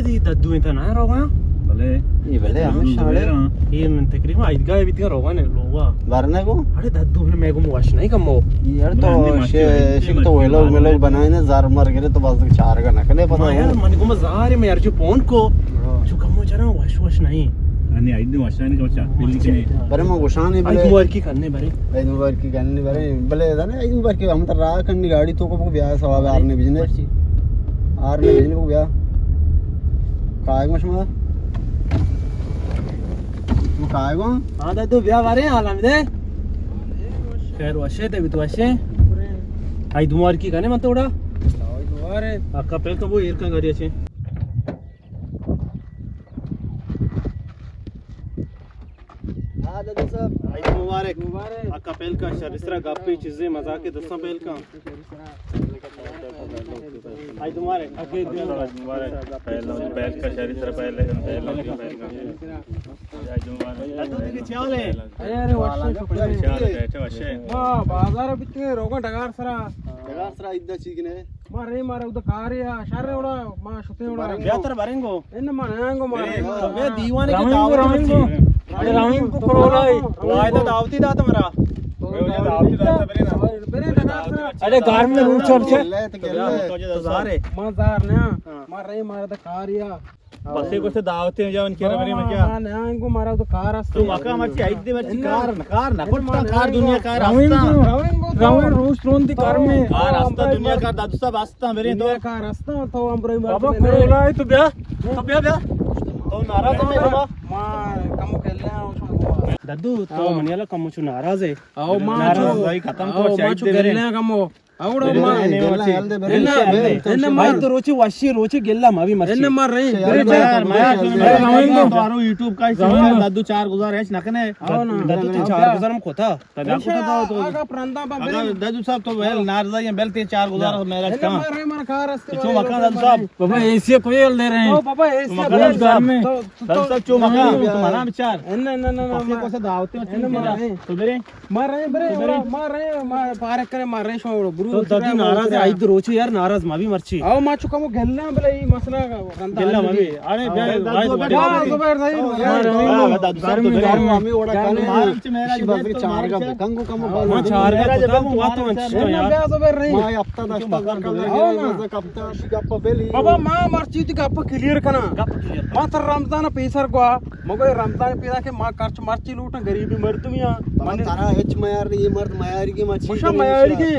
دی ددو انت نا روگا۔ بلے۔ اے بلے، ہمیں شاڑے۔ اے من تقریباً ایدگاہ بیتگا روگا نے لوگا۔ ورنہ کو؟ اڑے ددو نے میں گم وش نہیں کمو۔ یار تو شے، شے تو ویلوگ، ویلوگ بنائے نا، زار مر گرے تو بس چار کا نہ کنے پتہ ما یار، ہو۔ من گم زار میں یار جو پون کو۔ ہاں۔ جو کمو چرا وش وش نہیں۔ انی ایدی وشانی کو چاک پلی کنے۔ برے ما گوشانی بلے۔ عید مبارکی کرنے برے۔ عید مبارکی کرنے برے۔ بلے دانے عید مبارکی ہم تو راہ کرنی گاڑی تو کو بیا ثواب آرنے بجنے۔ مرچی۔ آرنے بجنے کو بیا۔ کائے گو شما؟ شما کائے گو؟ ہاں ددو بیا بارے حال ہم دے۔ خیر وشے تے بھی تو وشے۔ عید مبارکی کرنے من توڑا۔ عید مبارک۔ اکا پہل تو وہ ایر کا گاڑی اچھے۔ ہاں، دادو صاحب۔ عید مبارک۔ مبارک۔ اکا پہل کا شر اس طرح گپے چیزیں مزاق دستاں پہل کا۔ عید مبارک۔ عید مبارک۔ پہل، پہل کا شر اس طرح پہل ہے، پہل کا، پہل کا۔ عید مبارک۔ دادو دیگه چی حال ہے؟ ارے، ارے، وش ہے، شکر ہے۔ چی حال ہے؟ اچھا، وش ہے۔ ما بازار بیتے روگن ڈگار سرا۔ ڈگار سرا عید چی کنے؟ ما رے مارا اود کارے آ، شر اڑا، ما شتے اڑا۔ بیا تر برنگو۔ ان ما نانگو ما۔ تو بیا دیوانے کے دعوت روینگو۔ ارے روینگو کرولا۔ واحد دعوتی دات مرا۔ ارے گار میں روح چل سے۔ تو زارے۔ ما زار نا۔ ہاں۔ ما رے مارا دا کارے آ۔ بسے گوشت دعوت ہیں، جا ان کے ربری میں کیا؟ ما نہ آنگو، مارا تو کار است۔ تو مکا مرچی عید دے مرچی کار، کار نہ کٹ، کار دنیا کار است۔ روین روش روندی کار میں۔ کار است، دنیا کار دادو صاحب است، برے تو۔ دنیا کار است، تو ہم برے بابا کرولا ہے، تو بیا، تو بیا، بیا۔ تو ناراض ہے بابا؟ ما کمو کہلے آؤ۔ دادو، تو منیالا کمو چو ناراض ہے۔ او ما چو، بھائی ختم او کر، ما چو کہلے کمو۔ اوڑا ما گلا ہل دے برے۔ ان ما تو روچی وشی روچی گلا ما بھی مرچی۔ ان ما رہی۔ یار، میں تو آرو یوٹیوب کا اسی دادو چار گزار ہے نہ کنے۔ دادو تو چار گزار ہم کوتا۔ آگا پرندا با برے۔ دادو صاحب تو ویل نارزا یہ بیل تے چار گزار میرا کام۔ ما رہی مر کار است۔ چو مکان دادو صاحب۔ بابا ایسی کوئی ہل دے رہے ہیں۔ بابا ایسی گھر میں۔ دادو صاحب چو مکان تو منا بچار۔ نہ نہ نہ۔ کو سے دعوت میں تو برے۔ ما رہے برے، ما رہے، ما پارک کرے، ما رہے شو برو۔ تو دادو ناراض ہے، عید روچے یار ناراض ما بھی مرچی۔ او ما چکا مو گلا بلے یہ مسئلہ گندا گلا ما بھی۔ ارے بیا، بیا زبیر بھائی۔ دادو صاحب تو برے۔ ہمیں اوڑا کانے ما چار گا بکنگو کم۔ ما چار گا بکنگو وات من چیز یار۔ بیا زبیر بھائی۔ ما ہفتہ دس ہزار کا لگے، ہفتہ شی گپ پہ بلی۔ بابا ما مرچی تی گپ کلیئر کنا۔ گپ کلیئر۔ ما تر رمضان پیسر گوا۔ مگو اے رمضان پیدا کہ ما کرچ مرچی لوٹاں، غریبی مردمی آں۔ بابا، ترا ہچ میار نہیں، یہ مرد میاری کی ما چیز مشا نہیں میاری کی۔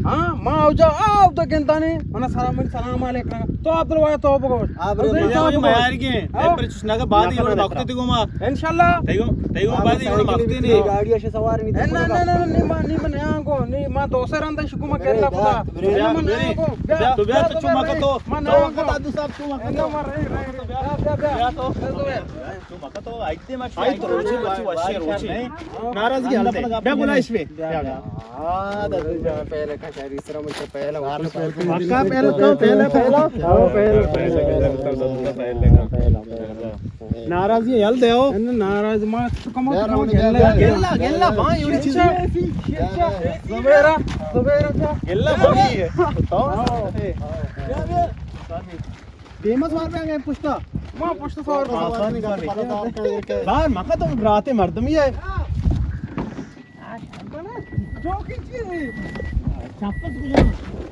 ہاں، ما او جا آو تو گندانے، منا سلام، سلام علیکم۔ تو عبدالواحد تو بگوش۔ میاری کی۔ اے پر چش نگا بعد یہ وقت تے گو ما۔ انشاءاللہ۔ تے گو، تے گو بعد یہ وقت نہیں۔ گاڑی ایسے سوار نہیں۔ نہ، نہ، نہ، نہ، نہ، ما، نہ، ما نہ آنگو، نہ، ما دو سے رندا شکو ما کہلا خدا۔ تو بیا تو چو مکا تو۔ ما نہ آنگو۔ دادو صاحب چو مکا تو۔ بیا، بیا، بیا۔ بیا تو۔ تو مکا تو آئیتے ما آئی تو روچی، روچی، وشی روچی۔ ناراضگی حل دے۔ بیا بلائش بے۔ بیا، بیا۔ ہاں، دادو جان، پہلے کا شاعری سرا مجھے پہلا۔ مکا پہلے تو، پہلے، پہلا۔ ناراضگی حل دے ہو۔ ناراض ما تو کم کم گلا۔ گلا، گلا، با یوڑی چیز۔ زبیرا، زبیرا۔ گلا با۔ تو۔ دیما سوار پہ گئے پشتا۔ ما پشت سوار پہ۔ سوار مکا تو براتے مردمی ہے۔ جو کی چیز ہے؟ چپل تو کجا؟